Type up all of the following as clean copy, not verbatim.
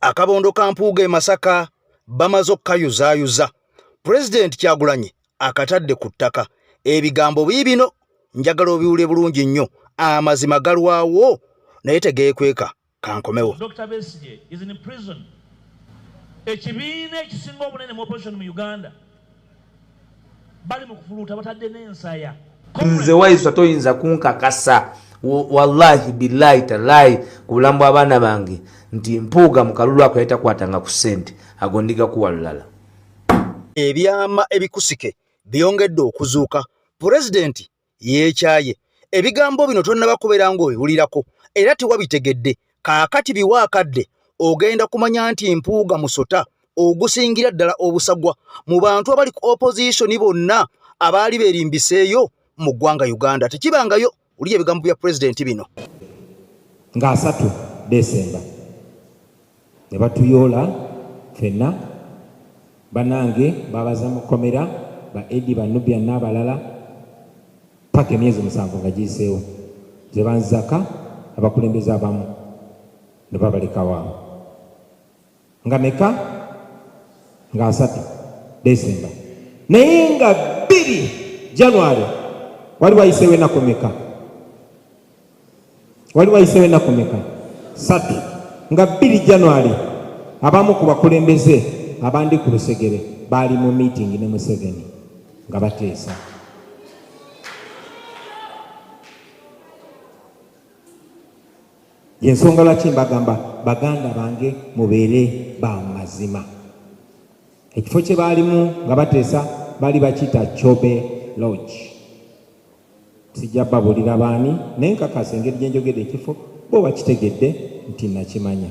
Akabondo ka Mpuuga e Masaka bamaze okukayuzaayuza. Pulezidenti Kyagulanyi akatadde ku ttaka. Ebigambo biibino njagala obiwulire bulungi nnyo. Amazima galwawo naye tegeekweka. Kankomewo. Dr. Besigye is in prison. Ekibiina ekisinga obunene mu opposition mu Uganda bali mu kufuluuta batadde n'ensaya. Nze waiswa toyinza kunkakasa wallahi billahi talahi ku bulamu bw'abaana bange nti Mpuuga mu kalulu ako yali takwatanga ku ssente, ago ndigakuwa lulala. Ebyama ebikusike byongedde okuzuuka. Pulezidenti yeekyaye. Ebigambo bino tonnaba kubeera ng'obiwulirako era tewabitegedde. Kaakati biwa akadde ogenda kumanya nti Mpuuga musota ogusingira ddala obusagwa mu bantu abali ku opposition bonna abaali beerimbiseeyo mu ggwanga Uganda. Tekibangayo. Wulira ebigambo bya pulezidenti bino. Nga 3 Desemba ne batuyoola ffenna, banange babaza mu kkomera ba Eddie, ba Nubian n'abalala paka emyezi 7 nga giyiseewo ze banzaka abakulembeze abamu ne babalekawo awo. Nga meka? Nga 3 Desemba, naye nga 2 January wali wayiseewo ennaku meka? Wali wayiseewo ennaku meka? 3. Nga 2 January abamu ku bakulembeze abandi ku lusegere baali mu meeting ne Museveni nga bateesa. Y'ensonga lwaki mbagamba baganda bange mubeere ba mazima. Ekifo kye baalimu nga bateesa baali bakiyita Chobe Lodge. Sijja babuulira baani, naye nkakasa engeri gye njogedde ekifo bo bakitegedde nti nakimanya.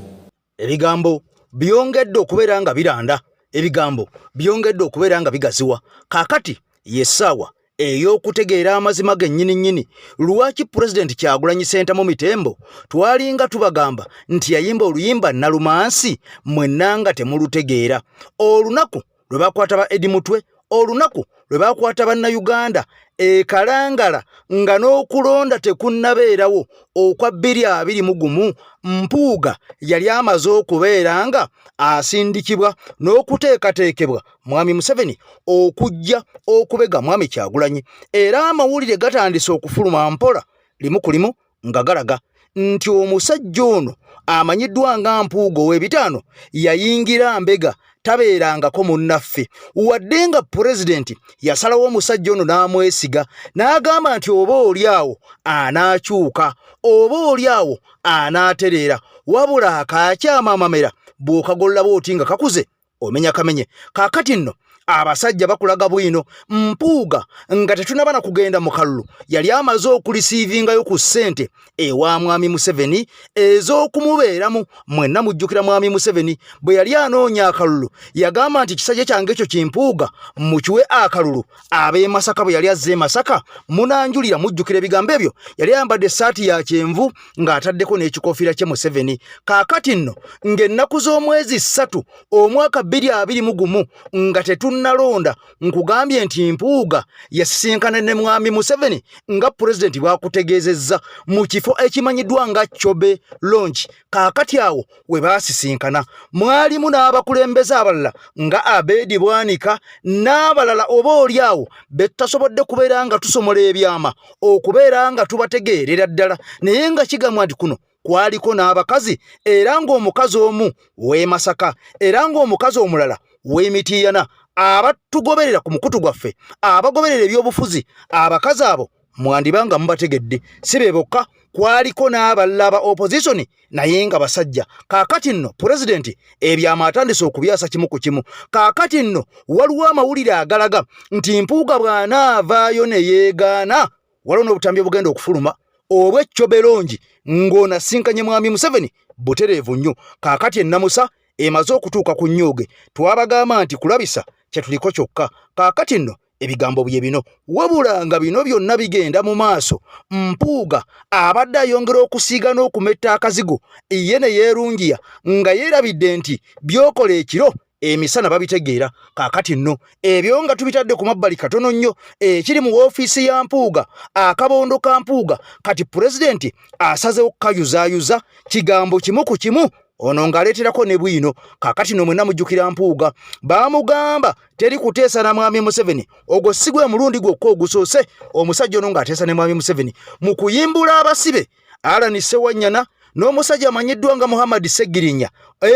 Ebigambo byongedde okubeera nga biranda, ebigambo byongedde okubeera nga bigaziwa. Kaakati y'essaawa ey'okutegeera amazima gennyini nnyini lwaki Pulezidenti Kyagulanyi Ssentamu Mitembo twalinga tubagamba nti yayimba oluyimba Nalumansi mwenna nga temulutegeera. Olunaku lwe bakwata ba Eddie Mutwe, olunaku lwe bakwata Bannayuganda e Kalangala nga n'okulonda tekunnabeerawo okwa 2021, Mpuuga yali amaze okubeera nga asindikibwa n'okuteekateekebwa Mwami Museveni okujja okubega Mwami Kyagulanyi, era amawulire gatandise okufuluma mpola limu ku limu nga galaga nti omusajja ono amanyiddwa nga Mpuuga ow'ebitaano yayingira mbega tabeerangako munnaffe, wadde nga pulezidenti yasalawo omusajja ono n'amwesiga n'agamba nti oba oli awo anaakyuka, oba oli awo anaatereera, wabula akaakyama amamera bw'okagolola bw'oti nga kakuze omenya kamenye. Kaakati nno abasajja bakulaga bwino. Mpuuga nga tetunaba na kugenda mu kalulu yali amaze okulisiivingayo ku ssente ewa Mwami Museveni ez'okumubeeramu. Mwenna mujjukira Mwami Museveni bwe yali anoonya akalulu yagamba nti kisajja kyange ekyo kimpuuga mukiwe akalulu. Ab'e Masaka bwe yali azze e Masaka munanjulira, mujjukira ebigambo ebyo, yali ayambadde essaati ya kyenvu ng'ataddeko n'ekikofiira kye Museveni. Kaakati nno ng'ennaku z'omwezi 3 omwaka 2021 nga tetunnalonda, nkugambye nti Mpuuga yasisinkana ne Mwami Museveni nga pulezidenti bw'akutegeezezza mu kifo ekimanyiddwa nga Chobe Lodge. Kaakati awo we baasisinkana mwalimu n'abakulembeze abalala nga Abedi Bwanika n'abalala oba oli awo be tutasobodde kubeera nga tusomola ebyama okubeera nga tubategeerera ddala, naye nga kigambwa nti kuno kwaliko n'abakazi, era ng'omukazi omu w'e Masaka era ng'omukazi omulala w'e Mityana. Abatugoberera ku mukutu gwaffe abagoberera ebyobufuzi, abakazi abo mwandiba nga mubategedde, si be bokka, kwaliko n'abalala ba opposition naye nga basajja. Kaakati nno pulezidenti ebyama atandise okubyasa kimu ku kimu. Kaakati nno waliwo amawulire agalaga nti Mpuuga bw'anaavaayo ne yeegaana, waliwo n'obutambi obugenda okufuluma obw'eccobelongi ng'onasinkanye Mwami Museveni butereevu nnyo. Kaakati ennamusa emaze okutuuka ku nnyooge, twabagamba nti kulabisa kye tuliko kyokka. Kaakati nno ebigambo bye bino, wabula nga bino byonna bigenda mu maaso, Mpuuga abadde ayongera okusiiga n'okumetta akazigo ye ne yeerungiya nga yeerabidde nti by'okola ekiro emisana babitegeera. Kaakati nno ebyo nga tubitadde ku mabbali katono nnyo, ekiri mu woofiisi ya Mpuuga, akabondo ka Mpuuga, kati pulezidenti asazewo kukayuzaayuza kigambo kimu ku kimu. Ono ng'aleeterako ne bwino. Kaakati no mwenna mujjukira Mpuuga baamugamba teri kuteesa na Mwami Museveni. Ogwo si gwe mulundi gwokka ogusoose omusajja ono ng'ateesa ne Mwami Museveni mu kuyimbula abasibe Alan Ssewanyana n'omusajja amanyiddwa nga Muhammad Ssegirinya,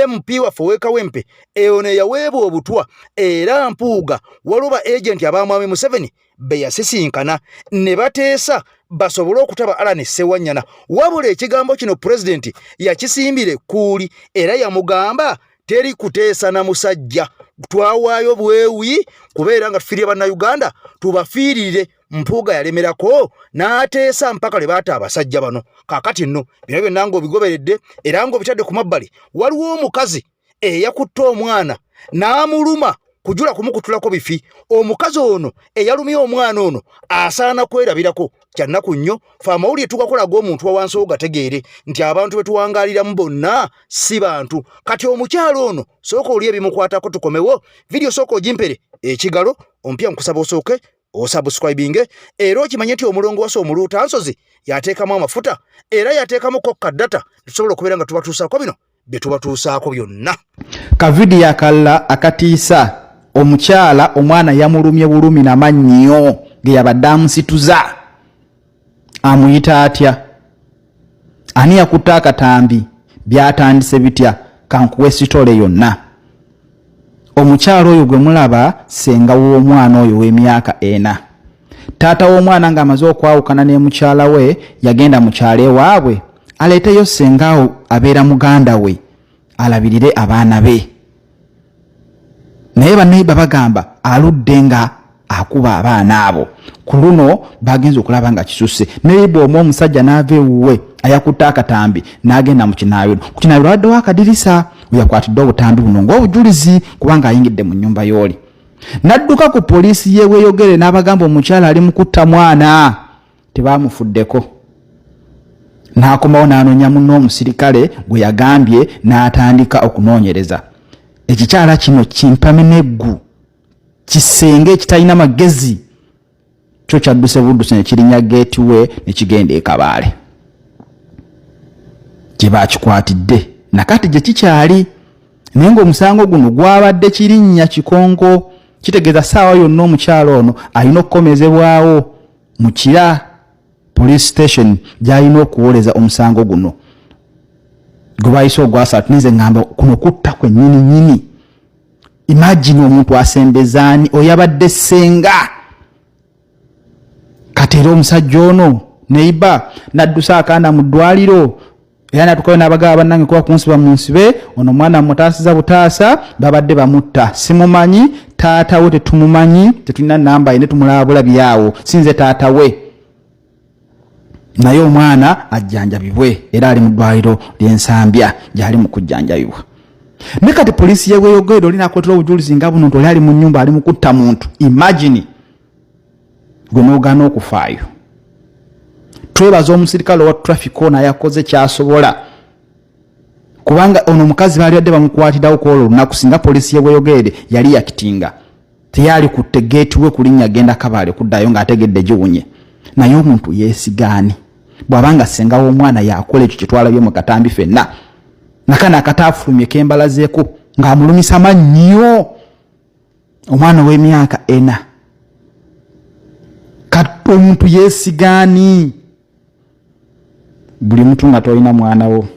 MP waffe ow'e Kawempe, ono eyaweebwa obutwa. Era Mpuuga waliwo ba agenti aba Mwami Museveni be yasisinkana ne bateesa basobole okutaba Alan Ssewanyana. Wabula ekigambo kino pulezidenti yakisimbira ekkuuli era yamugamba teri kuteesa na musajja, twawaayo bwewi kubeera nga tufiirire Bannayuganda, tubafiirire. Mpuuga yalemerako n'ateesa mpaka lwe baata abasajja bano. Kaakati nno bino byonna ng'obigoberedde era ng'obitadde ku mabbali, waliwo omukazi eyakutte omwana n'amuluma kujula kumukutulako bifi. Omukazi ono eyalumye omwana ono asaana kwerabirako. Kyannaku nnyo fe amawulire tugakola g'omuntu wawansi ogategeere nti abantu be tuwangaaliramu bonna si bantu. Kati omukyalo ono sooka oli ebimukwatako tukomewo vidiyo, sooka ogimpere ekigalo ompya, nkusaba osooke osubscribinge era okimanye nti omulongo wase omuluuta nsozi yateekamu amafuta era yateekamu kokka data tusobola okubeera nga tubatuusaako bino bye tubatuusaako byonna. Kavidiyo akalala akatiisa, omukyala omwana yamulumye bulumi namannyo ge yabadde amusituza. Amuyita atya? Ani yakutte akatambi? Byatandise bitya? Kankuwe sitole yonna. Omukyala oyo gwe mulaba ssenga w'omwana oyo w'emyaka 4. Taata w'omwana ng'amaze okwawukana ne mukyala we, yagenda mu kyalo ewaabwe aleeteyo ssenga abeera muganda we alabirire abaana be. Naye baneiba bagamba aludde nga akuba abaana abo. Ku luno bagenze okulaba nga kisusse, neiba omu omusajja n'ava ewuwe ayakutte akatambi n'agenda mu kinaabiro. Ku kinaabiro abaddewo akadirisa weyakwatidde obutambi buno ng'obujulizi kubanga ayingidde mu nnyumba y'oli. N'adduka ku poliisi y'e Bweyogere n'abagamba omukyala ali mu kutta mwana. Tebamufuddeko. N'akomawo n'anoonya munne omusirikale gwe yagambye n'atandika okunoonyereza. Ekikyala kino kimpameneggu, kisenge ekitalina magezi, kyo kyadduse budduse ne kirinya geeti we ne kigenda e Kabaale gye bakikwatidde, nakati gye kikyali. Naye ng'omusango guno gwabadde kirinnya kikonko, kitegeeza ssaawa yonna omukyala ono alina okukomezebwawo mu Kira Police Station gy'alina okuwoleza omusango guno gwe bayise ogwasatu. Ninze ngamba kuno kutta kwennyini nnyini. Imagine omuntu asembezaani oyabadde ssenga. Kati era omusajja ono neiba naddusa akaana mu ddwaliro era natukayo n'abagaba, bannange kuba kunsiba mu nsibe, ono omwana mutaasiza butaasa, babadde bamutta, simumanyi taata we, tetumumanyi, tetulina namba ye, ne tumulaba bulabi awo, sinze taata we, naye omwana ajjanjabibwe. Era ali mu ddwaliro ly'Ensambya gy'ali mu kujjanjabibwa. Ne kati poliisi y'e Bweyogere oli nakwetera obujulizi nga buno nti oli ali mu nnyumba ali mu kutta muntu. Imagine gwe n'ogaana okufaayo. Twebaza omusirikale owa traffic ono ayakoze kyasobola, kubanga ono omukazi baali badde bamukwatirawo ku olwo olunaku. Singa poliisi y'e Bweyogerere yali yakitinga, teyali kutte geeti we kulinnya genda Kabaale kuddayo ng'ategedde giwunye. Naye omuntu yeesigaani bw'abanga ssenga w'omwana yakola ekyo kyetwalabye mu katambi fenna, nakano akataafulumye kembalazeeko ng'amulumisa mannyo omwana ow'emyaka 4. Kati omuntu yeesigaani buli muntu nga tolina mwana wo?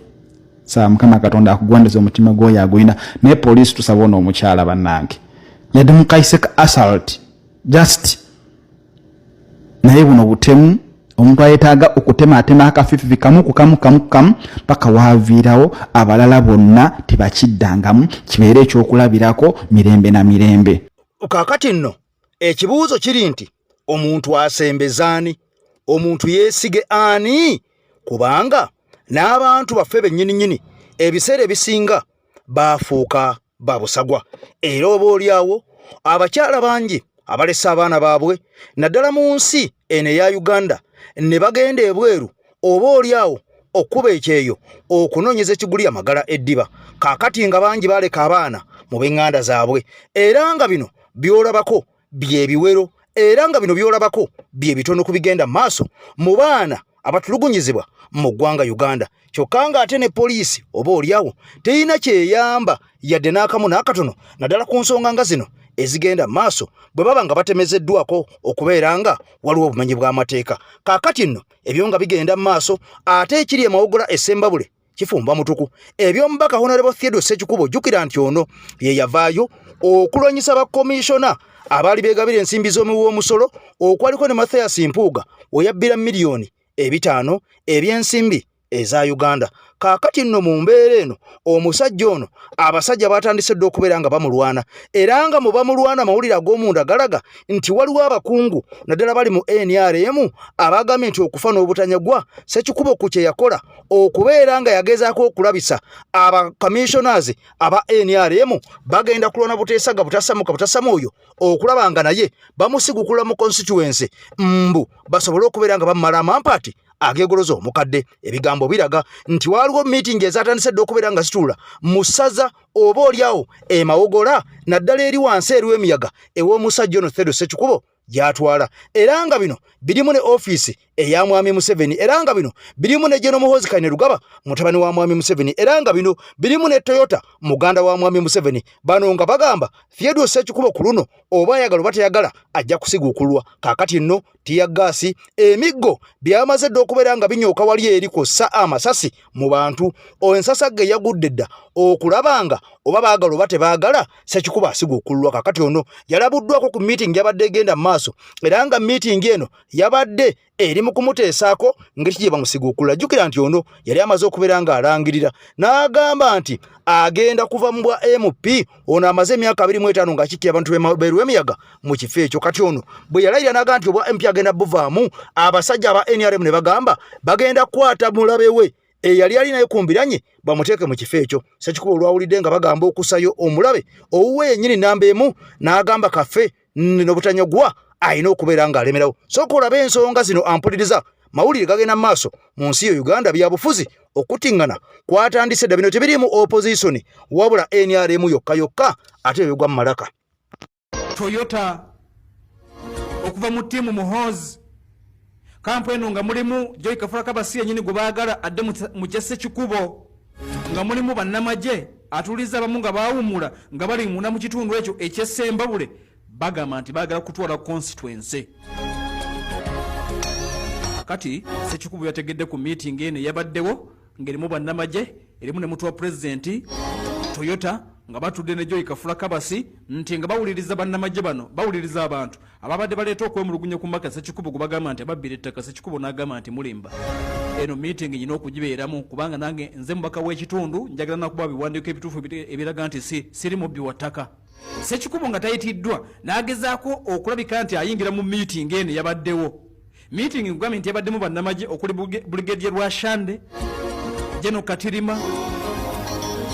Saa Mukama Katonda akugondeza omutima gwoyo agulina. Naye poliisi, tusaba ono omukyala bannange, yadde mukayise ka assault just, naye buno butemu. Omuntu ayetaaga okutematema akafififi kamu ku kamu kamu kamu paka waaviirawo, abalala bonna tebakiddangamu, kibeere ekyokulabirako mirembe na mirembe. Kaakati nno ekibuuzo kiri nti omuntu asembezaani, omuntu yeesige ani? Kubanga n'abantu baffe bennyininyini ebiseera ebisinga baafuuka babusagwa. Era oba oli awo abakyala bangi abalese abaana baabwe naddala mu nsi eno eya Uganda ne bagenda ebweru, oba oli awo okuba ekyeyo okunoonyeza ekiguli amagala eddiba. Kaakati nga bangi baleka abaana mu b'eŋŋanda zaabwe, era nga bino by'olabako bye biwero, era nga bino by'olabako bye bitono ku bigenda mu maaso mu baana. abatulugunyizibwa mu ggwanga Uganda kyokka ng'ate ne poliisi oba olyawo terina kyeyamba yadde n'akamu n'akatono naddala ku nsonga nga zino ezigenda maaso bwe baba nga batemezeddwako okubeera nga waliwo obumenyi bw'amateeka. Kaakati nno ebyo nga bigenda mu maaso ate ekiri e Mawogola e Ssembabule kifumba mutuku. Eby'omubaka Honorable Theodore Ssekikubo, jjukira nti ono ye yavaayo okulwanyisa bakomishona abaali beegabira ensimbi z'omuwi w'omusolo okwaliko ne Mathias Mpuuga weyabbira miliyoni 500 eby'ensimbi eza Uganda. Kaakati nno mu mbeera eno omusajja ono abasajja batandise dda okubeera nga bamulwana era nga mu bamulwana amawulire ag'omunda galaga nti waliwo abakungu naddala bali mu NRM abagambye nti okufa n'obutanyagwa Ssekikubo ku kye yakola okubeera nga yagezaako okulabisa aba commissioners aba NRM bagenda kulwana buteesaga butasamuka butasamu oyo okulaba nga naye bamusigukula mu constituency mbu basobole okubeera nga bamumala amampaati agegoloza omukadde. Ebigambo biraga nti waliwo meeting ezatandise dda okubeera nga zituula mu ssaza oba oliawo e Mawogola naddala eri wansi eriw'emiyaga ew'omusajja ono Theodore Ssekikubo gy'atwala era nga bino birimu ne ofiisi eya Mwami Museveni era nga bino birimu ne General Muhoozi Kainerugaba mutabani wa Mwami Museveni era nga bino birimu ne Toyota muganda wa Mwami Museveni. Bano nga bagamba Theodore Ssekikubo ku luno oba ayagala oba tayagala ajja kusiguukulwa. Kaakati nno tiyaggaasi emiggo byamaze dda okubeera nga binyooka wali eri kw'ossa amasasi mu bantu. Ensasagge yagudde dda okulaba nga oba baagala oba tebaagala Ssekikubo asiguukulwa. Kaakati ono yalabuddwako ku miitingi yabadde egenda mu maaso era nga miitingi eno yabadde eri mu kumuteesaako ngeri ki gye bamusiguukulula. Jjukira nti ono yali amaze okubeera ng'alangirira n'agamba nti agenda kuva mu bwa MP. Ono amaze emyaka 25 ng'akiikirira abantu b'e Lwemiyaga mu kifo ekyo. Kati ono bwe yalayira n'agamba nti obwa MP agenda buvaamu, abasajja aba NRM ne bagamba bagenda kukwata mulabe we eyali ali naye ku mbiranye bamuteeke mu kifo ekyo. Ssekikubo olwawulidde nga bagamba okusayo omulabe owuwe yennyini namba emu n'agamba kaffe n'obutanyagwa alina okubeera ng'alemerawo. Sooka olabe ensonga zino ampuliriza. Mawulire gagenda mu maaso mu nsi yo Uganda byabufuzi okutiŋŋana kwatandise dda. Bino tebiriimu opposition wabula NRM yokka yokka ate bigwa mu malaka. Toyota okuva mu ttiimu Muhoozi kampu eno nga mulimu Joy Kafula Kabasi yennyini gwe baagala adde mu kya Ssekikubo nga mulimu bannamagye atuuliza abamu nga baawummula nga bali munda mu kitundu ekyo eky'e Ssembabule bagamba nti baagala kutwala constituency. Kati Ssekikubo yategedde ku meeting eno eyabaddewo ng'erimu bannamagye erimu ne mutu wa pulezidenti Toyota nga batudde ne Joy Kafula Kabasi nti nga bawuliriza bannamagye bano bawuliriza abantu ababadde baleeta okwemulugunya ku maka Ssekikubo gwe bagamba nti ababbira ettaka. Ssekikubo n'agamba nti mulimba, eno meeting nyina okugibeeramu kubanga nange nze mubaka w'ekitundu njagala nakuba biwandiiko ebituufu ebiraga nti siri mubbi wa ttaka. Ssekikubo nga tayitiddwa n'agezaako okulabika nti ayingira mu meeting eno eyabaddewo. Meeting nkugambye nti yabaddemu bannamagye okuli Brigadier Rwashande, General Katirima,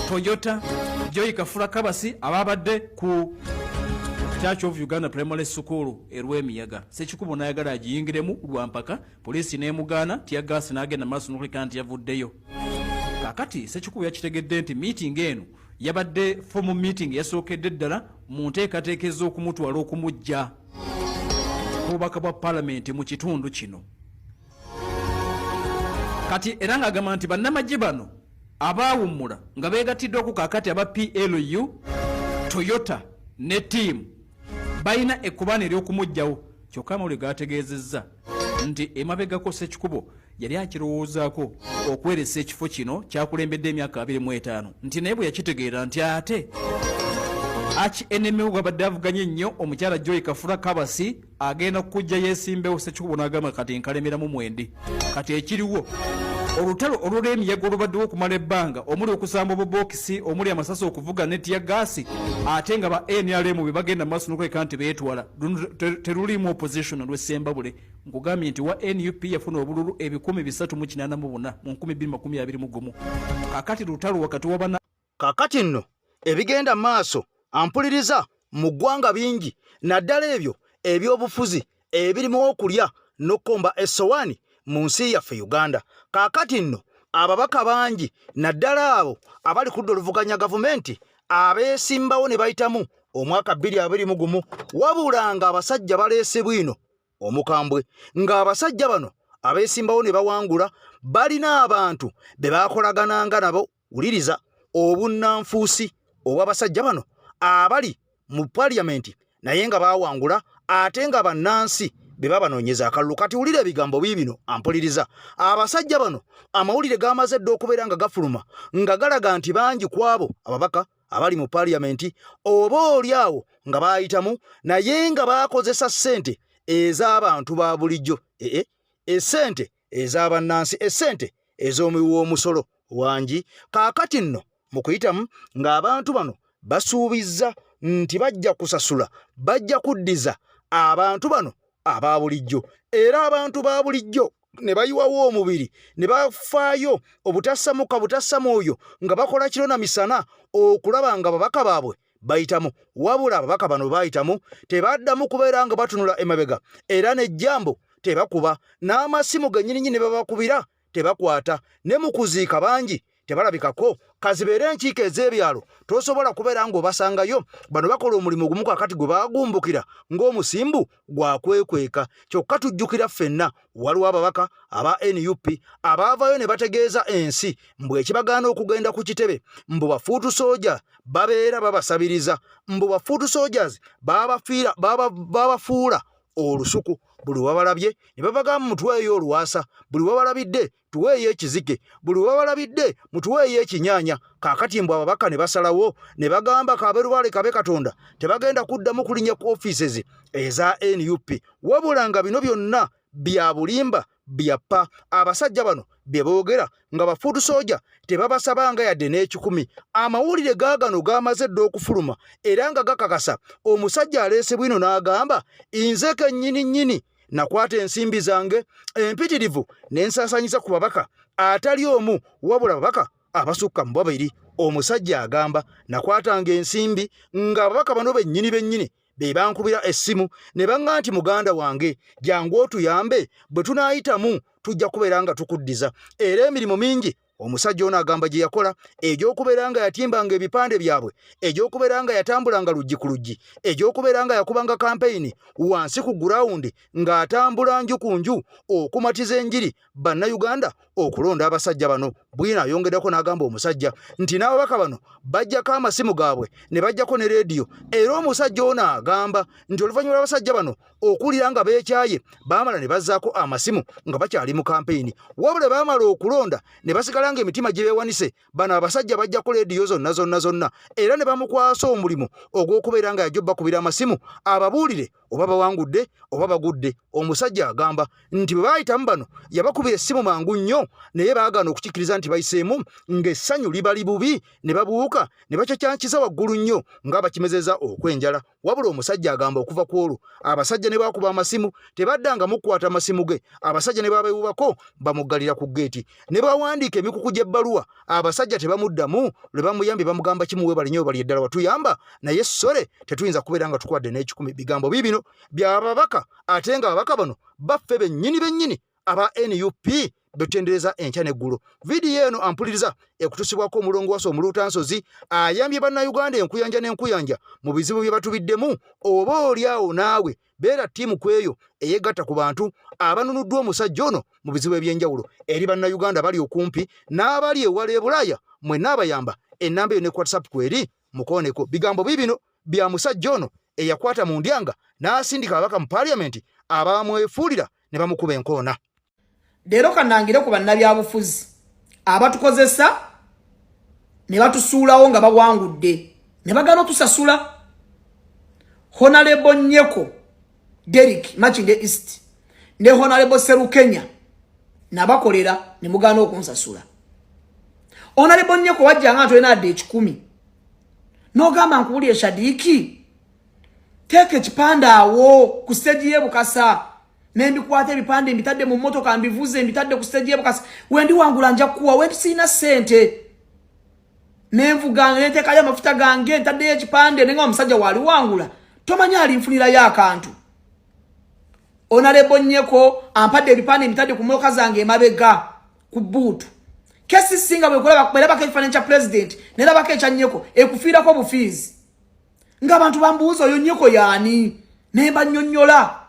Toyota, Joy Kafula Kabasi ababadde ku Church of Uganda Primary School e Lwemiyaga. Ssekikubo n'ayagala agiyingiremu lwampaka, poliisi n'emugaana, tiyagaasi n'agenda maaso n'okuleka nti yavuddeyo. Kaakati Ssekikubo yakitegedde nti meeting eno yabadde formal meeting yasookedde ddala mu nteekateeka ez'okumutwala okumujja ku bubaka bwa palamenti mu kitundu kino. Kati era ng'agamba nti bannamagye bano abaawummula nga beegattiddwa ku kaakati aba PLU, Toyota ne ttiimu balina ekkubaana ery'okumuggyawo. Kyokka amawulire gaategeezezza nti emabegako Ssekikubo yali akirowoozaako okweresa ekifo kino kyakulembedde emyaka 25 nti naye bwe yakitegeera nti ate HNM gwabadde avuganye ennyo omukyala Joy Kafura Kabasi agenda kujja yeesimbewo, Ssekikubo n'agamba kati nkalemeramu mwendi. Kati ekiriwo olutalo olw'emiyaga olubaddewo okumala ebbanga omuli okusamba obubookisi omuli amasasi okuvuga ne tiyagaasi ate nga ba NRM bye bagenda mu maaso n'okuleka nti beetwala luno teruliimu opposition olw'e Ssembabule. Nkugambye nti wa NUP yafuna obululu 384 mu 2021. Kaakati lutalo wakati wa bana Kaakati nno ebigenda maaso ampuliriza mu ggwanga bingi naddala ebyo ebyobufuzi ebirimu okulya n'okukomba essowaani mu nsi yaffe Uganda. Kaakati nno ababaka bangi naddala abo abali ku ludda oluvuganya gavumenti abeesimbawo ne bayitamu omwaka 2021 wabula nga abasajja baleese bwino omukambwe ng'abasajja bano abeesimbawo ne bawangula balina abantu be baakolagananga nabo. Wuliriza obunnanfuusi obw'abasajja bano abali mu paliyamenti naye nga baawangula ate nga bannansi be babanoonyeza akalulu. Kati wulira ebigambo biibino, ampuliriza. Abasajja bano amawulire gamaze dda okubeera nga gafuluma nga galaga nti bangi ku abo ababaka abali mu paliyamenti oba oli awo nga baayitamu naye nga baakozesa ssente ez'abantu ba bulijjo, ee essente ez'abannansi, essente ez'omuwi w'omusolo wangi. Kaakati nno mu kuyitamu ng'abantu bano basuubizza nti bajja kusasula, bajja kuddiza abantu bano aba bulijjo, era abantu ba bulijjo ne bayiwawo omubiri ne bafaayo obutassa mukka butassa mwoyo nga bakola kiro na misana okulaba nga babaka baabwe bayitamu. Wabula ababaka bano bayitamu tebaddamu kubeera nga batunula emabega, era n'ejjambo tebakuba, n'amasimu gennyininyini ne babakubira tebakwata, ne mu kuziika bangi tebalabikako. Kazibeere enkiiko ez'ebyalo tosobola kubeera ng'obasangayo. Bano bakola omulimu gumu kakati gwe bagumbukira ng'omusimbu gwa kwekweka. Kyokka tujjukira ffenna waliwo ababaka aba NUP abaavayo ne bategeeza ensi mbu ekibagaana okugenda ku kitebe mbu bafuutu sooja babeera babasabiriza, mbu bafuutu soldiers babafuula olusuku, buli wabalabye ne babagamba mutuweeyo olwasa, buli wabalabidde tuweeyo ekizike, buli wabalabidde mutuweeyo ekinyaanya. Kaakati mbu ababaka ne basalawo ne bagamba kabe lubaale kabe Katonda, tebagenda kuddamu kulinnya ku offices eza NUP. Wabula nga bino byonna bya bulimba, byappa. Abasajja bano bye boogera nga bafuutu sooja tebabasabanga yadde n'ekikumi. Amawulire gaagano gaamaze dda okufuluma era nga gakakasa omusajja aleese bwino n'agamba, nze kennyini nnyini nakwata ensimbi zange empitirivu ne nsaasanyiza ku babaka atali omu wabula babaka abasukka mu babiri. Omusajja agamba nakwatanga ensimbi ng'ababaka bano bennyini bennyini be bankubira essimu ne baŋŋa nti muganda wange jangu otuyambe, bwe tunaayitamu tujja kubeera nga tukuddiza. Era emirimu mingi omusajja ono agamba gye yakola, egy'okubeera nga yatimbanga ebipande byabwe, egy'okubeera nga yatambulanga luggi ku luggi, egy'okubeera nga yakubanga kampeyini wansi ku gurawundi ng'atambula nju ku nju okumatiza enjiri Bannayuganda okulonda abasajja bano. Bwino ayongerako n'agamba omusajja nti n'ababaka bano bajjako amasimu gaabwe ne bajjako ne leediyo. Era omusajja ono agamba nti oluvannyuma lw'abasajja bano okuwulira nga beekyaye baamala ne bazzaako amasimu nga bakyali mu kampeyini, wabula baamala okulonda ne basigala ng'emitima gibeewanise. Bano abasajja bajjako leediyo zonna zonna zonna era ne bamukwasa omulimu ogw'okubeera nga yajja obbakubira amasimu ababuulire oba bawangudde oba bagudde. Omusajja agamba nti bwe baayitamu bano yabakubira essimu mangu nnyo, naye baagaana okukikkiriza nti bayiseemu, ng'essanyu libali bubi ne babuuka ne bakyacankiza waggulu nnyo ng'abakimezeza okwenjala. Wabula omusajja agamba okuva ku olwo abasajja ne bakuba amasimu tebaddangamu kukwata masimu ge, abasajja ne babeewubako bamuggalira ku ggeeti, ne bawandiika emikuku gy'ebbaluwa abasajja tebamuddamu. Lwe bamuyambye bamugamba kimu, weebale nnyo webali eddala watuyamba, naye sore tetuyinza kubeera nga tukwadde n'ekikumi. Bigambo biibino by'ababaka, ate nga ababaka bano baffe bennyini bennyini aba NUP betutendereza enkya n'eggulo. Vidiyo eno ampuliriza ekutusibwako omulongo wasa omuluutansozi ayambye bannayuganda enkuyanja n'enkuyanja mu bizibu bye batubiddemu. Oba oli awo naawe beera ttiimu ku eyo eyegatta ku bantu abanunuddwa omusajja ono mu bizibu eby'enjawulo. Eri bannayuganda bali okumpi n'abali ewala e Bulaaya, mwenna abayamba, ennamba eyo ne ku WhatsApp kweri mukooneko. Bigambo biibino bya musajja ono eyakwata mu ndyanga n'asindika ababaka mu paaliyamenti abamwefuulira ne bamukuba enkoona. Leero kanangire ku bannabyabufuzi abatukozesa ne batusuulawo nga bawangudde ne bagala otusasula. Honorable Nyeko Derrick Makindye East ne Honorable Serukenya nabakolera ne mugaana okunsasula. Honorable Nyeko wajjanga ntolina adde 100 n'ogamba nkuwulire Shadiki, teeka ekipande awo ku siteegi y'e Bukasa, nembikwata ebipande mbitadde mu mmotoka mbivuze mbitadde ku siteegi y'e Bukasa, wendi wangula nja kukuwa, wendi sirina ssente nenvuga nenteekayo amafuta gange ntaddeyo ekipande nenga omusajja waali wangula tomanyi alinfunirayo akantu. Honorable Nyeko ampadde ebipande mbitadde ku mmotoka zange emabega ku bbuutu. KCC nga bwekulaba bwerabako ekifaananyi kya pulezidenti nerabako ekya Nyeko ekufiirako obufiizi ng'abantu bambuuza oyo Nyeko yaani, ne mbanyonnyola.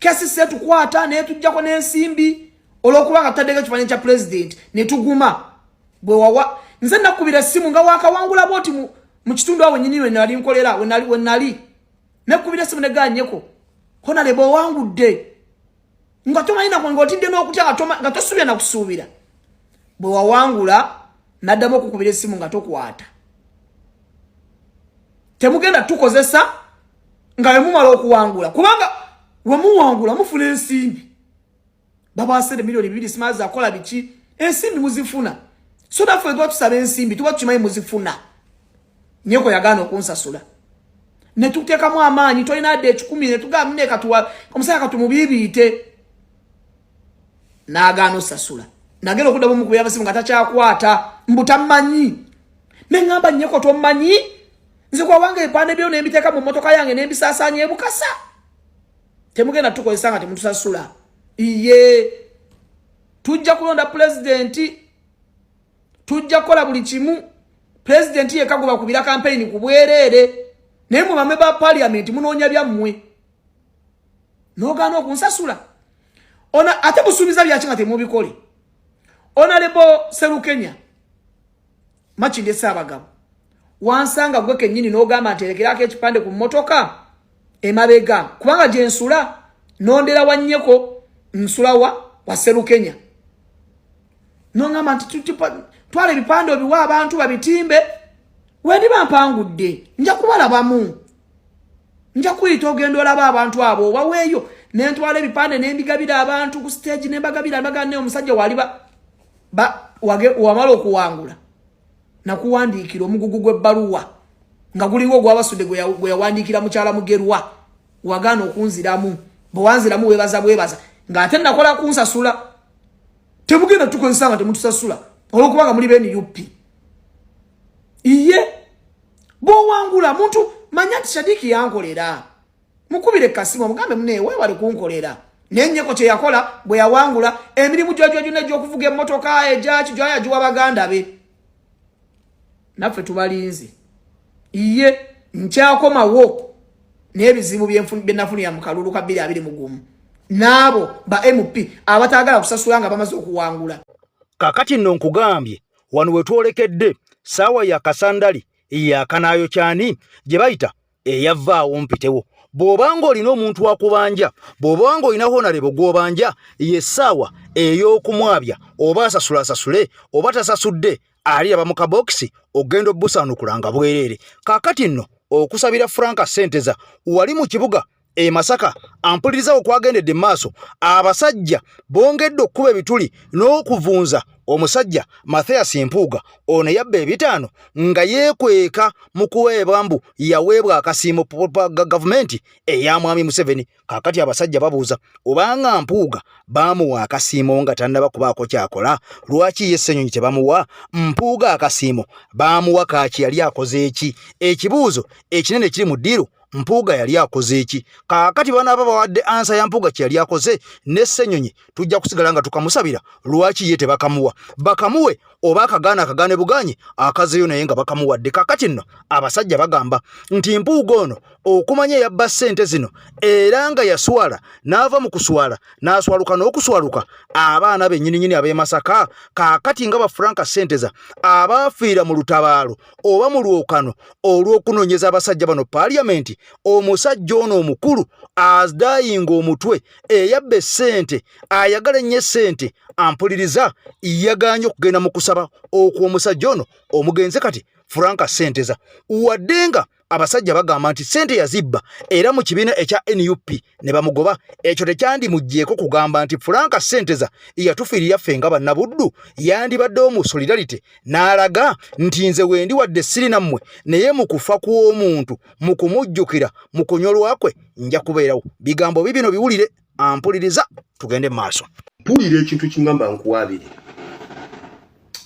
KCC etukwata netujjako n'ensimbi olw'okuba nga tutaddeko ekifaananyi kya pulezidenti ne tuguma. Bwe wawa nze nakubira essimu nga wakawangula bwoti mu kitundu awo wennyini we nali nkolera, we nali nekubira essimu neganyeko honalebo owangudde nga tomanyi nakwe ng'otidde n'okutya nga tosuubira nakusuubira. Bwe wawangula naddamu okukubira essimu nga tokwata. Temugenda tukozesa nga wemumala okuwangula, kubanga wemuwangula mufuna ensimbi, babasere 2 million simazi akola biki, ensimbi muzifuna. So naffe tuba tusaba ensimbi tuba tukimanyi muzifuna. Nyeko yagaana okunsasula netuteekamu amaanyi, tolina adde 100, netugamba ne katuwa omusajja katumubiibiite, n'agaana osasula. Nagenda okuddamu mukubira amasimu nga takyakwata, mbu tammanyi. Neŋŋamba, Nyeko tommanyi? Nze kwawanga ebipande byo nembiteeka mu mmotoka yange nembisaasaanya ebukasa. Temugenda tukozesa nga temutusasula. Iye tujja kulonda pulezidenti, tujja kukola buli kimu. Pulezidenti yekka gwe bakubira kampeyini ku bwereere, naye mwe bamwe ba paliyamenti munoonya byammwe n'ogaana okunsasula. Ona ate musuubiza byaki nga temubikole? Honorable Serukenya, Makindye Ssaabagabo, wansanga gwe kennyini n'ogamba nti erekerako ekipande ku mmotoka emabega, kubanga gye nsula nondera wannyeko nsula wa Serukenya, nongamba nti twala ebipande obiwa abantu babitimbe. Wendiba mpangudde nja kubalabamu, nja kuyita ogenda olaba abantu abo obaweeyo. Nentwala ebipande nembigabira abantu ku stage, nembagabira mbagana. Naye omusajja waliba wamala okuwangula, nakuwandiikira omugugu gw'ebbaluwa nga gulinga ogwabasudde gwe yawandiikira mukyala Mugerwa. Wagaana okunziramu. Bwe wanziramu weebaza bwebaza ng'ate nakola kunsasula. Temugenda tukozesa nga temutusasula olwokubanga muli beNUP. Iye bwowangula muntu manya nti Shadiki yankolera, mukubire kasimu omugambe, mune weewale kunkolera. Naye Nyeko kye yakola bwe yawangula, emirimu gyojyo gy'okuvuga emmotoka egyaki gyoyagiwa baganda be. Naffe tubalinze. Iye nkyakomawo n'ebizibu bye nafunira mu kalulu ka 2021 n'abo ba MP abataagala kusasula nga bamaze okuwangula. Kakati nno nkugambye, wano we twolekedde saawa ya kasandali yakanaayo kyani gye bayita eyavaawo mpitewo. Bw'obanga olina omuntu akubanja, bw'obanga olina honorable gw'obanja, ye ssaawa ey'okumwabya. Oba asasula asasule, oba tasasudde aliraba mu kabokisi ogenda obusaanukula nga bwereere. Kaakati nno okusabira Franka Senteza wali mu kibuga e Masaka ampuliriza okwagendedde maaso, abasajja bongedde okukuba ebituli n'okuvunza omusajja Mathias Mpuuga ono yabba 500 nga yeekweka mu kuweebwa mbu yaweebwa akasiimo gavumenti eya mwami Museveni. Kaakati abasajja babuuza, obanga Mpuuga baamuwa akasiimo nga tannaba kubaako kyakola, lwaki ye Ssenyonyi tebamuwa? Mpuuga akasiimo baamuwa kaaki? Yali akoze eki? Ekibuuzo ekinene kiri mu ddiiru, Mpuuga yali akoze eki? Kaakati banaaba bawadde answer ya Mpuuga kye yali akoze, ne Ssenyonyi tujja kusigala nga tukamusabira. Lwaki ye tebakamuwa? Bakamuwe, oba akagaana akagaane buganye akazeeyo, naye nga bakamuwadde. Kaakati nno abasajja bagamba nti Mpuuga ono okumanya yabba ssente zino era nga yaswala n'ava mu kuswala n'aswaluka n'okuswaluka abaana bennyininyini ab'e Masaka, kaakati nga ba Franka Senteza abaafiira mu lutabaalo oba mu lwokano olw'okunoonyeza abasajja bano paaliyamenti, omusajja ono omukulu adayinga omutwe eyabba essente, ayagala ennyo essente, ampuliriza, yagaanye okugenda mu kusaba okw'omusajja ono omugenze kati Franka Senteza, wadde nga abasajja bagamba nti ssente yazibba era mu kibiina ekya NUP ne bamugoba. Ekyo tekyandimuggyeko kugamba nti Franka Senteza yatufiirira ffe nga bannabuddu. Yandibaddewo mu solidarity n'alaga nti nze wendi, wadde siri nammwe, naye mu kufa kw'omuntu, mu kumujjukira, mu kunyolwa kwe, nja kubeerawo. Bigambo bibino biwulire, ampuliriza, tugende mu maaso. Mpulira ekintu kiŋŋamba nkuwaabire,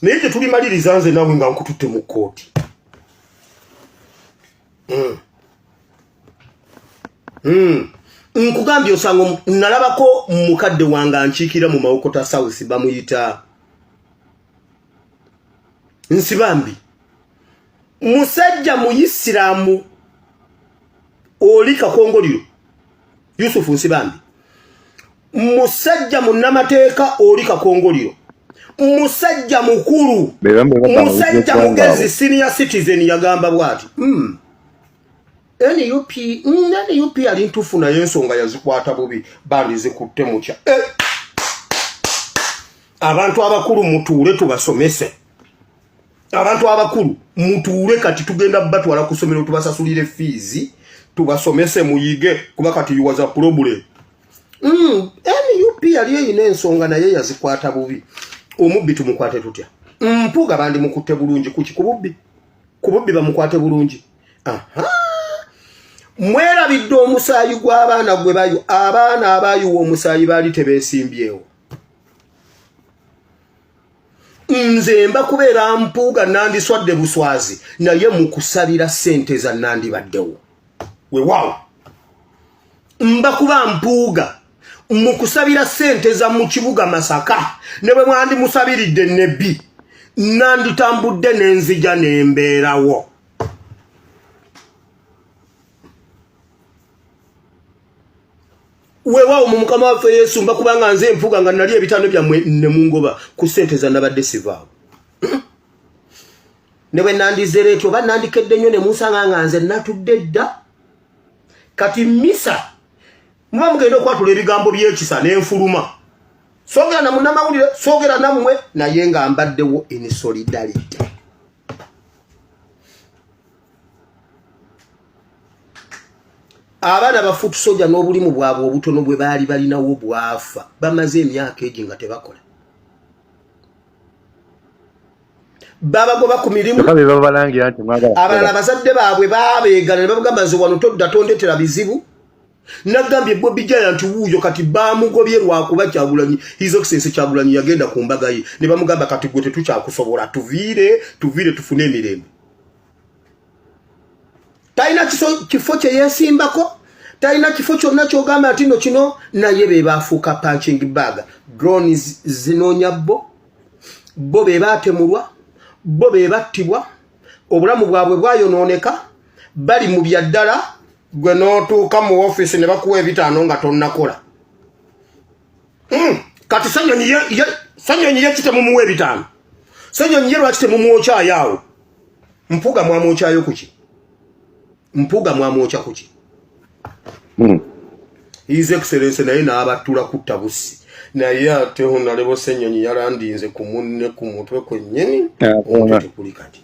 naye tetulimaliriza nze naawe nga nkututte mu kkooti. Nkugambye osanga nalabako mukadde wange ankiikira mu Mawokota South, bamuyita Nsibambi, musajja muyisiraamu oli kakongoliro, Yusufu Nsibambi. Musajja munnamateeka oli kakongoliro, musajja mukulu, musajja mugezi, senior citizen, yagamba bwati, NUP, NUP yali ntuufu, naye ensonga yazikwata bubi, bandizikutte mutya? Eh! Abantu abakulu mutuule tubasomese. Abantu abakulu mutuule, kati tugenda batwala ku ssomero, tubasasulire fees, tubasomese muyige, kuba kati you was a problem. NUP yali eyina ensonga, naye yazikwata bubi. Omubbi tumukwate tutya? Mpuuga bandimukutte bulungi kuki? Ku bubbi, ku bubbi bamukwate bulungi. Aha, mwerabidde omusaayi gw'abaana gwe bayu, abaana abaayuwa omusaayi baali tebeesimbyewo. Nze mba kubeera Mpuuga nandiswadde buswazi, naye mu kusabira ssente za nandibaddewo. Wewaawo, mba kuba Mpuuga mu kusabira ssente za mu kibuga Masaka, ne bwe mwandimusabiridde nebbi, nanditambudde n'enzija n'embeerawo. Weewaawo, mu Mukama waffe Yesu, mba kubanga nze Mpuuga nga nali ebitaano byammwe ne mungoba ku ssente za nabadde sivaawo. Ne bwe nandizera etyo oba nandikedde nnyo ne munsanga nga nze natudde dda. Kati misa muba mugenda okwatula ebigambo by'ekisa n'enfuluma, soogera na munnamawulire, soogera nammwe, naye nga mbaddewo in solidarity. Abaana ba foot soldier n'obulimu bwabwe obutono bwe baali balinawo bwafa, bamaze emyaka egi nga tebakola, babagoba ku mirimu. Abalala bazadde baabwe babeegana ne babagamba, nze wano todda, tondetera bizibu. Nagambye Bobi Giant wuuyo kati bamugobye lwakuba Kyagulanyi, His Excellency Kyagulanyi yagenda ku mbaga ye, ne bamugamba, kati gwe tetukyakusobola, tuviire, tuviire tufune emirembe. Talina kifo kye yeesimbako, talina kifo kyonna kyogamba nti no kino, naye be bafuuka punching bag. Drones zinoonya bo, bo be baatemulwa, bo be battibwa, obulamu bwabwe bwayonooneka, bali mu byaddala. Gwe n'otuuka mu ofiisi ne bakuwa ebitaano nga tonnakola. Kati Ssenyonyi ye kitemumuwa ebitaano? Ssenyonyi ye lwaki temumwokyayo awo? Mpuuga mwamwokyayo kuki? Mpuuga mwamwokya kuki? His Excellence naye n'abattula kutta bussi, naye ate Honorable Ssenyonyi yalandinze ku munne ku mutwe kwennyini, omutwe tekuli kati.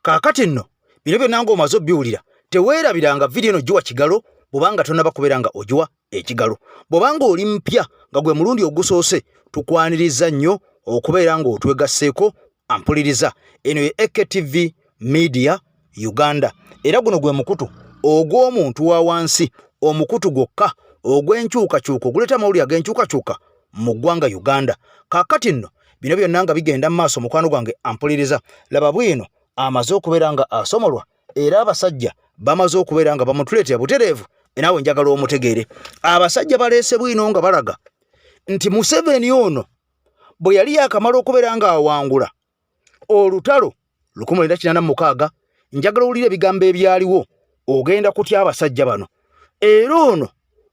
Kaakati nno bino byonna ng'omaze obiwulira, teweerabiranga vidiyo eno giwa kigalo bw'obanga tonnaba kubeera nga ogiwa ekigalo. Bw'obanga oli mpya nga gwe mulundi ogusoose, tukwaniriza nnyo okubeera ng'otwegasseeko. Ampuliriza, eno ye AKTV Media Uganda, era guno gwe mukutu ogw'omuntu wa wansi, omukutu gwokka ogw'enkyukakyuka oguleeta amawulire ag'enkyukakyuka mu ggwanga Uganda. Kaakati nno bino byonna nga bigenda mu maaso, mukwano gwange ampuliriza, laba bwino amaze okubeera nga asomolwa, era abasajja bamaze okubeera nga bamutuleetera butereevu. Naawe njagala omutegeere. Abasajja baleese bwino nga balaga nti Museveni ono bwe yali yakamala okubeera ng'awangula olutalo 1986, njagala owulire ebigambo ebyaliwo, ogenda kutya abasajja bano. Era ono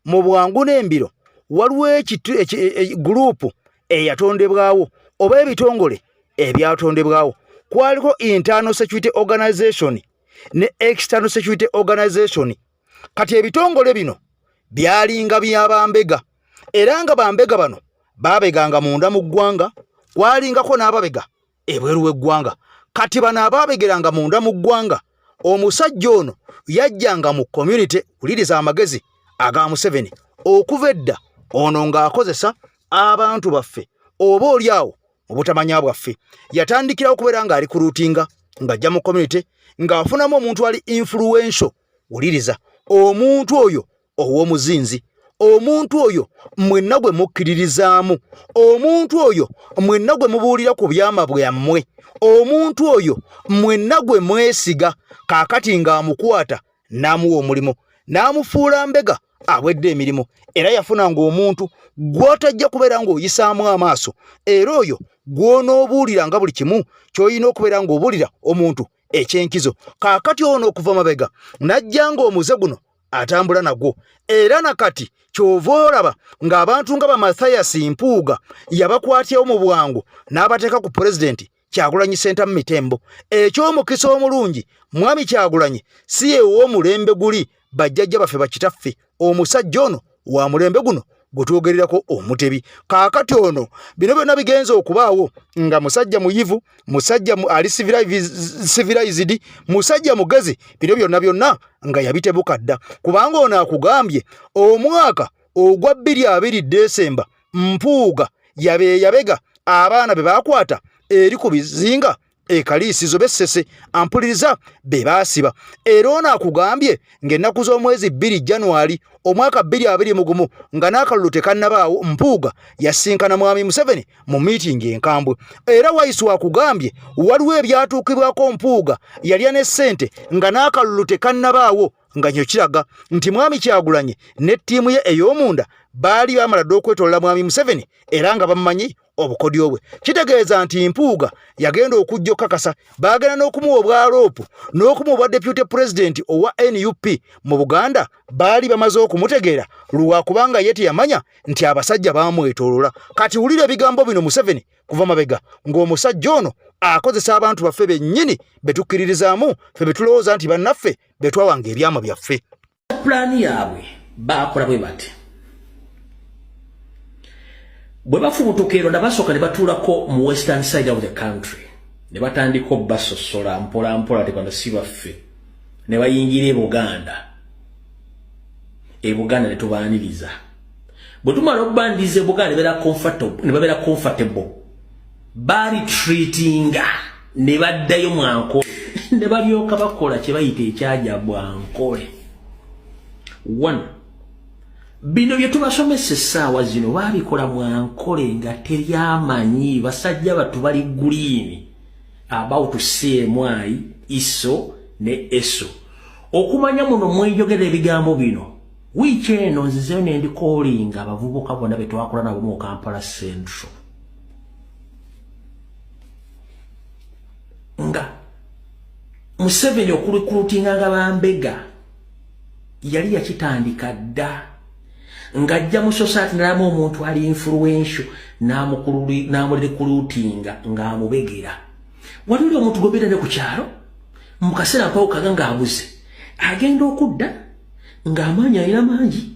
mu bwangu n'embiro waliwo gurupu eyatondebwawo oba ebitongole ebyatondebwawo. Kwaliko Internal Security Organization ne External Security Organization. Kati ebitongole bino byalinga byabambega, era nga bambega bano babeganga munda mu ggwanga, kwalingako n'ababega ebweru w'eggwanga. Kati bano abaabegeranga munda mu ggwanga, omusajja ono yajjanga mu community. Wuliriza amagezi aga Museveni okuva edda ono ng'akozesa abantu baffe oba oli awo mu butamanya bwaffe. Yatandikirawo okubeera ng'ali kuruutinga ng'ajja mu community ng'afunamu omuntu ali influential. Wuliriza, omuntu oyo ow'omuzinzi, omuntu oyo mwenna gwe mukkiririzaamu, omuntu oyo mwenna gwe mubuulira ku byama byammwe, omuntu oyo mwenna gwe mwesiga, kaakati ng'amukwata n'amuwa omulimu n'amufuula mbega awedde emirimu. Era yafunanga omuntu gw'otajja kubeera ng'oyisaamu amaaso, era oyo gw'onoobuulira nga buli kimu ky'olina okubeera ng'obuulira omuntu ekyenkizo. Kaakati ono okuva mabega n'ajja ng'omuze guno atambula nagwo. Era nakati kyova olaba ng'abantu nga ba Mathias Mpuuga yabakwatyawo mu bwangu n'abateeka ku pulezidenti Kyagulanyi Ssentamu Mitembo. Eky'omukisa omulungi Mwami Kyagulanyi si ye w'omulembe guli bajjajja baffe bakitaffe, omusajja ono wa mulembe guno gwe twogererako Omutebi. Kaakati ono bino byonna bigenze okubaawo nga musajja muyivu, musajja ali civilized, musajja mugezi, bino byonna byonna nga yabitebuka dda, kubanga ono akugambye omwaka ogwa 2020 Desemba Mpuuga yabeeyabega abaana be baakwata eri ku bizinga ekaliisizo b'Essese ampuliriza be baasiba. Era ono akugambye ng'ennaku z'omwezi 2 Januari omwaka 2021 nga n'akalulu tekannabaawo, Mpuuga yasinkana Mwami Museveni mu miitingi enkambwe. Era Waiswa akugambye waliwo ebyatuukibwako Mpuuga yalya ne ssente nga n'akalulu tekannabaawo, nga kino kiraga nti Mwami Kyagulanyi ne ttiimu ye ey'omunda baali bamala dda okwetolola Mwami Museveni era nga bamumanyi obukodyo bwe. Kitegeeza nti Mpuuga yagenda okujja okukakasa baagenda n'okumuwa obwaloopu n'okumuwa obwa deputy president owa NUP mu Buganda, baali bamaze okumutegeera lwakubanga ye teyamanya nti abasajja baamwetoolola. Kati wulira ebigambo bino Museveni kuva mabega ng'omusajja ono akozesa abantu baffe bennyini be tukkiririzaamu, ffe be tulowooza nti bannaffe be twawanga ebyama byaffe. Pulaani yaabwe baakola bwe bati, bwe bafubutuka ero nabasooka ne batuulako mu western side of the country ne batandika obbasosola mpola mpola, te bano si baffe, ne bayingira e Buganda. E Buganda ne tubaaniriza. Bwe tumala okubaniriza e Buganda ne babeera comfortable, baali treatinga ne baddayo mu Ankole ne balyoka bakola kye bayita ekyaja bwankole. One, bino bye tubasomesa essaawa zino baabikola mu Ankole nga teryamanyi. Basajja batu bali green about CMI, ISO ne ESO. Okumanya muno mwejogera ebigambo bino, wiiki eno nzizeyo ne ndikoolinga abavubuka bonna be twakola nabo mu Kampala Central nga Museveni okulikulutinga nga bambega yali yakitandika dda, ng'ajja mu society nalamu omuntu ali influential n'amulikulutinga ng'amubegera. Wali oli omuntu gobeera ne ku kyalo mu kaseera mpawo kaga ng'abuze, agenda okudda ng'amaanyi alina mangi,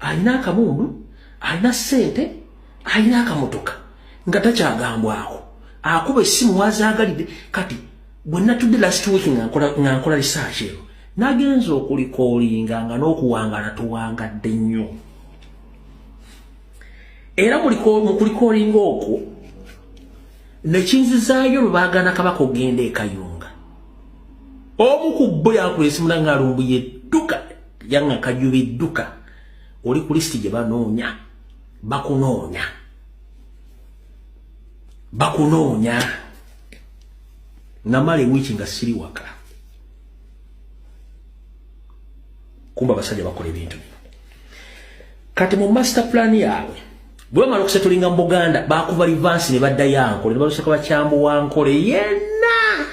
alina akamundu, alina ssente, alina akamotoka, nga takyagambwako, akuba essimu wazaagalidde. Kati bwe natudde last week nga nkola research ero, nagenza okulikoolinga nga n'okuwangala tuwangadde nnyo. Era mu kulikoolinga okwo nekinzizaayo lwe baagaana Kabaka okugenda e Kayunga. Omu ku bo yankuba esimu nange alumbuye dduka, yanga Kajubi dduka, oli ku lisiti gye banoonya, bakunoonya, bakunoonya. Namala ewiiki nga siri waka, kumba abasajja bakola ebintu bino. Kati mu master plan yaabwe bwe bamala okusetulinga mu Buganda, bakuba rivansi ne baddayo Ankole, ne balusooka bakyambuwa Ankole yenna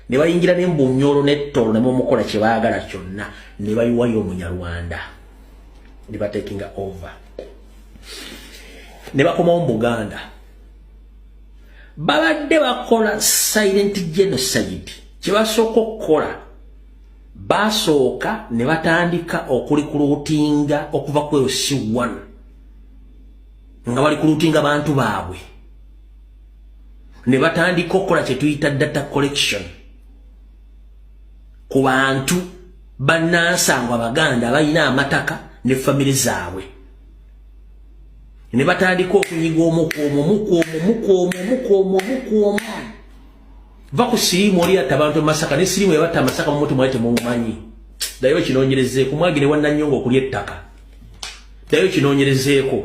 ne bayingira ne Mbunyolo ne Ttolo ne mumukola kye baagala kyonna, ne bayiwayo Omunyarwanda ne batekinga over ne bakomawo mu Buganda. Babadde bakola silent genocide. Kye basooka okukola, basooka ne batandika okulikulutinga okuva ku LC1 nga balikulutinga bantu baabwe, ne batandika okukola kye tuyita data collection ku bantu bannansangwa Abaganda abalina amataka ne famire zaabwe, ne batandika okunyiga omuku omu, omuku omu, omuku omu, omuku omu, omuku omu. Va ku siriimu oli yatta abantu e Masaka, ne siriimu yabatta Masaka mu muti mwali temumumanyi. Ddayo kinoonyerezeeko mwagine wannannyonga okulya ettaka, ddayo kinoonyerezeeko,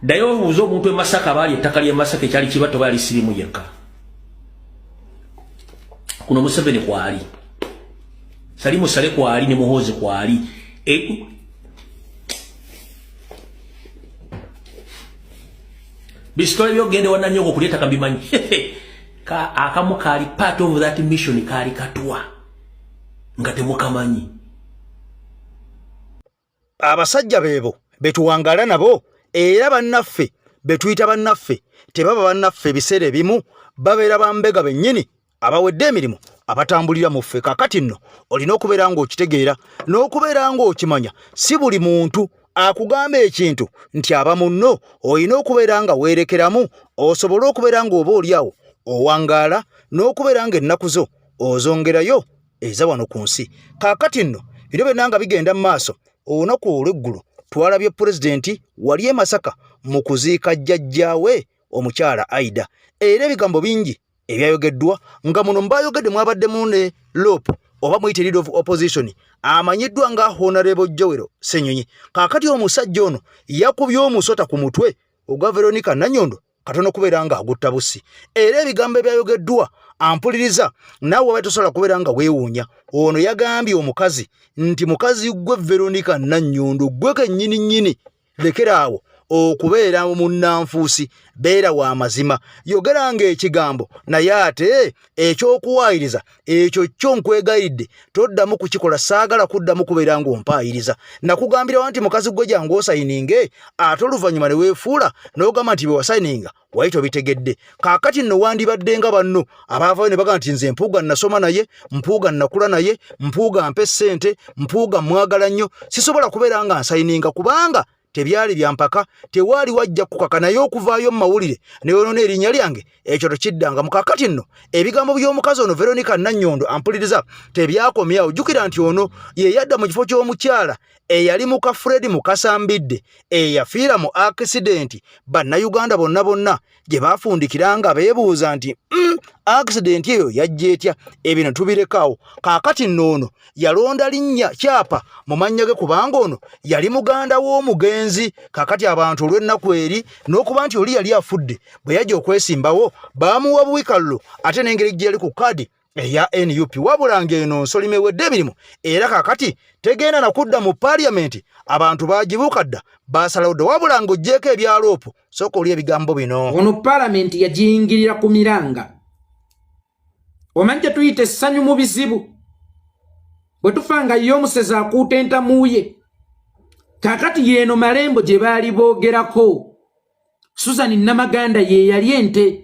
ddayo obuuze omuntu e Masaka abaali ettaka ly'e Masaka ekyali kibatta oba yali siriimu yekka. Kuno Museveni kwali, Salimu Sale kwali, ne Muhoozi kwali. Bisitole byogende wannannyonga okulya ettaka mbimanyi. Ka akamu kaali part of that mission kaali katwa nga temukamanyi. Abasajja beebo betuwangaala nabo era bannaffe betuyita bannaffe tebaba bannaffe, ebiseera ebimu babeera bambega bennyini abawedde emirimu abatambulira mu ffe. Kakati nno olina okubeera ng'okitegeera n'okubeera ng'okimanya, si buli muntu akugamba ekintu nti aba munno. Olina okubeera nga weerekeramu osobole okubeera ng'oba oli awo owangaala n'okubeera ng'ennaku zo ozongerayo eza wano ku nsi. Kaakati nno bino byonna nga bigenda mu maaso, olunaku olw'eggulo twalabye pulezidenti wali e Masaka mu kuziika jjajjaawe omukyala Aida, era ebigambo bingi ebyayogeddwa nga muno mubayogedde mwabaddemu ne LOP oba muyite leader of opposition amanyiddwa nga Honorable Joel Ssenyonyi. Kaakati omusajja ono yakubye omusota ku mutwe ogwa Veronica Nanyondo katono kubeera nga agutta busi, era ebigambo ebyayogeddwa ampuliriza naawe waba tosobola kubeera nga weewuunya. Ono yagambye omukazi nti mukazi gwe Veronica Nanyondo, gwe kennyini nnyini, lekera awo okubeera munnanfuusi, beera wa mazima, yogeranga ekigambo, naye ate ekyokuwaayiriza ekyo kyo nkwegayiridde toddamu kukikola, saagala kuddamu kubeera ng'ompaayiriza. Nakugambirawo nti mukazi gwe jangu osayininge, ate oluvannyuma ne weefuula n'ogamba nti bye wasayininga wali tobitegedde. Kaakati nno wandibadde nga banno abaavayo ne bagamba nti nze Mpuuga nasoma naye, Mpuuga nakula naye, Mpuuga mpe ssente, Mpuuga mwagala nnyo, sisobola kubeera nga nsayininga kubanga tebyali bya mpaka, tewaali wajja kukaka, naye okuvaayo mu mawulire ne yonoona erinnya lyange ekyo tokiddangamu. Kaakati nno ebigambo by'omukazi ono Veronica Nannyondo ampuliriza tebyakomyawo. Jjukira nti ono ye yadda mu kifo ky'omukyala eyali muka Fred Mukasa Mbidde eyafiira mu akisidenti bannayuganda bonna bonna gye baafundikira nga beebuuza nti akisidenti eyo yajja etya? Ebino tubirekaawo. Kaakati nno ono yalonda linnya kyapa mu mannya ge kubanga ono yali muganda w'omugenzi. Kaakati abantu olw'ennaku eri n'okuba nti oli yali afudde, bwe yajja okwesimbawo baamuwa buwi kalulu, ate n'engeri gye yali ku kaadi eya NUP, wabula ng'eno nsolima ewedde emirimu era kaakati tegenda na kudda mu paaliyamenti, abantu baagibuuka dda, baasalawo dda. Wabula ng'oggyeeko ebya LOP, sooka oli ebigambo bino. Ono paalamenti yagiyingirira ku miranga. Omanyi kye tuyita essanyu mu bizibu, bwe tufa nga ye omusezi akuuta entamu ye. Kaakati yeeno malembo gye baali boogerako, Susan Namaganda ye yali ente.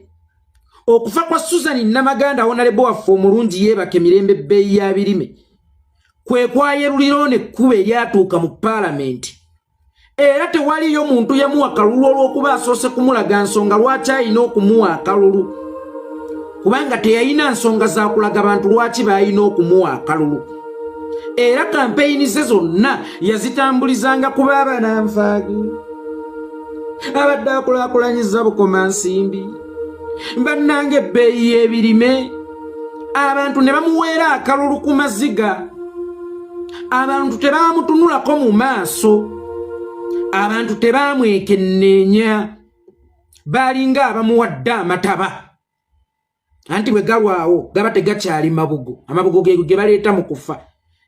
Okufa kwa Susan Namaganda, honorable waffe omulungi, yeebaka emirembe, ebbeeyi ya birime kwe kwayerulira ono ekkuba eryatuuka mu paalamenti, era tewaliyo muntu yamuwa kalulu olw'okuba asoose kumulaga nsonga lwaki alina okumuwa akalulu, kubanga teyalina nsonga za kulaga bantu lwaki baalina okumuwa akalulu. Era kampeyini ze zonna yazitambulizanga ku baaba nanfaagi abadde akulaakulanyiza Bukomansimbi, bannanga ebbeeyi y'ebirime. Abantu ne bamuweera akalulu ku maziga, abantu tebamutunulako mu maaso, abantu tebamwekenneenya, baalinga abamuwadde amataba. Anti bwe galwawo gaba tegakyali mabugo, amabugo ge ge baleeta mu kufa.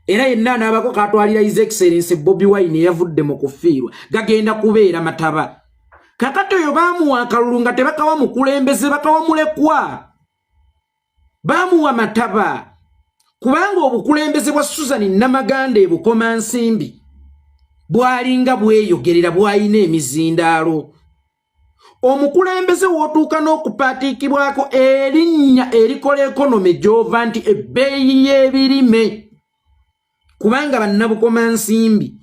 Era yenna anaabako katwalira His Excellence Bobi Wine eyavudde mu kufiirwa, gagenda kubeera mataba. Kakati oyo baamuwa akalulu nga tebakawa mukulembeze, bakawa mulekwa, baamuwa mataba, kubanga obukulembeze bwa Susan Namaganda e Bukomansimbi bwalinga bweyogerera, bwalina emizindaalo. Omukulembeze w'otuuka n'okupaatiikibwako erinnya erikola economy gy'ova nti ebbeeyi y'ebirime, kubanga bannabukomansimbi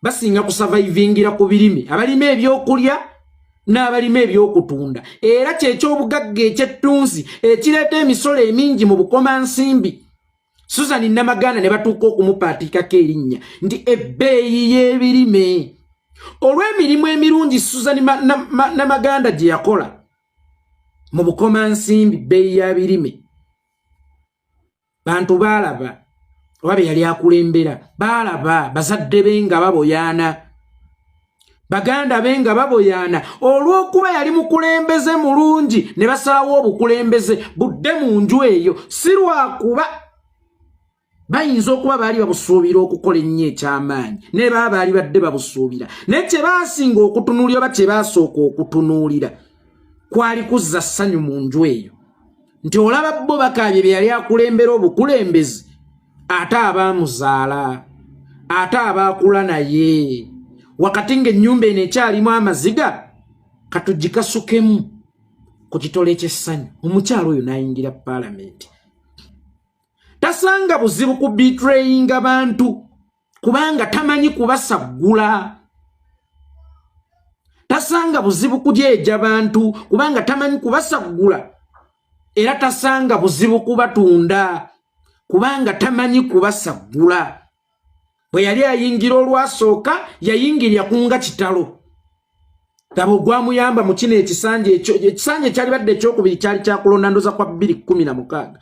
basinga kusavaivingira ku birime, abalima ebyokulya n'abalima ebyokutunda, era kyekyobugagga ekyettunzi ekireeta emisolo emingi mu Bukomansimbi. Susan Namaganda ne batuuka okumupaatiikako erinnya nti ebbeeyi y'ebirime olw'emirimu emirungi Susan Namaganda gye yakola mu Bukomansimbi, bbeeyi ya birime. Bantu baalaba oba be yali akulembera baalaba bazadde be nga baboyaana, baganda be nga baboyaana, olw'okuba yali mukulembeze mulungi, ne basalawo obukulembeze budde mu nju eyo. Si lwakuba bayinza okuba baali babusuubira okukola ennyo ekyamaanyi, naye baba baali badde babusuubira, naye kye baasinga okutunuulira oba kye baasooka okutunuulira kwali kuzza ssanyu mu nju eyo. Nti olaba bo bakaabye bye yali akulembera obukulembezi, ate abaamuzaala, ate abaakula naye, wakati ng'ennyumba eno ekyalimu amaziga, katugikasukemu ku kitole ky'essanyu. Omukyalo oyo n'ayingira paalamenti, tasanga buzibu ku betrayinga bantu kubanga tamanyi kubasaggula, tasanga buzibu kujeeja bantu kubanga tamanyi kubasaggula, era tasanga buzibu kubatunda kubanga tamanyi kubasaggula. Bwe yali ayingira olwasooka, yayingirya kunga kitalo taba ogwamuyamba mu kino ekisanja. Ekyo ekisanja ekyalibadde ekyokubiri kyali kyakulonda ndoza kwa 216.